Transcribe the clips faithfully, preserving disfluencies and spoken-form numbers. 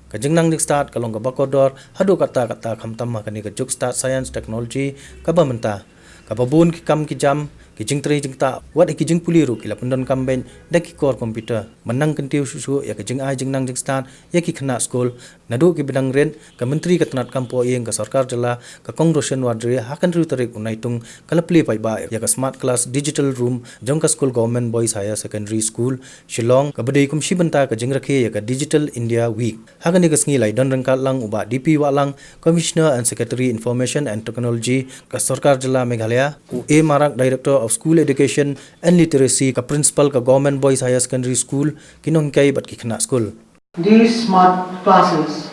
Ka jingnang jingstad ka long kaba kordor haduh katta katta, khamtam ha kane ka juk stad science technology kaba mynta, kaba bun ki kam ki jam, ki jingtrei jingktah wat ïa ki jingpule ruh ki la pyndonkam beit da ki kor computer. Ban nang kyntiew shuh shuh ïa ka jingai jingnang jingstad ïa ki khynnah skul, naduh kiba dang rit, ka Myntri ka tnad kam poh ïing ka Sorkar Jylla, ka Kong Roshan Warjri, ha ka hynriew tarik u Naitung ka la plie paidbah ïa ka Smart Class Digital Room jong ka skul Government Boys Higher Secondary School, Shillong, kaba dei kum shi bynta ka jingrakhe ïa ka Digital India Week. Ha kane ka sngi la ïadon ryngkat lang u Bah D P Wahlang, Commissioner and Secretary Information and Technology ka Sorkar Jylla Meghalaya, u A Marak, Director of School Education and Literacy, ka Principal ka Government Boys Higher Secondary School, ki nonghikai bad ki khynnah skul. These smart classes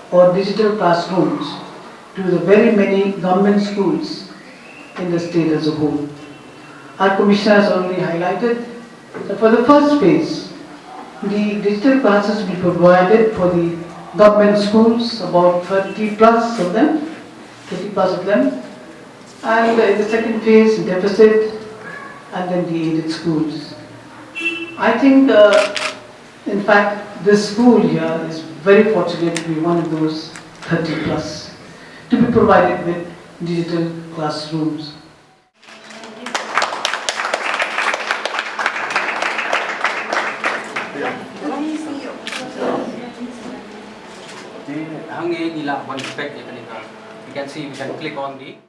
or digital classrooms to the very many government schools in the state as a whole. Our commissioner has already highlighted that for the first phase, the digital classes will be provided for the government schools, about thirty plus of them, thirty plus of them, and in the second phase, deficit, and then the aided schools. I think, uh, in fact, this school here is very fortunate to be one of those thirty plus to be provided with digital classrooms. Hangne ngi lah ban inspect ïa kane ka. You can see, we can click on the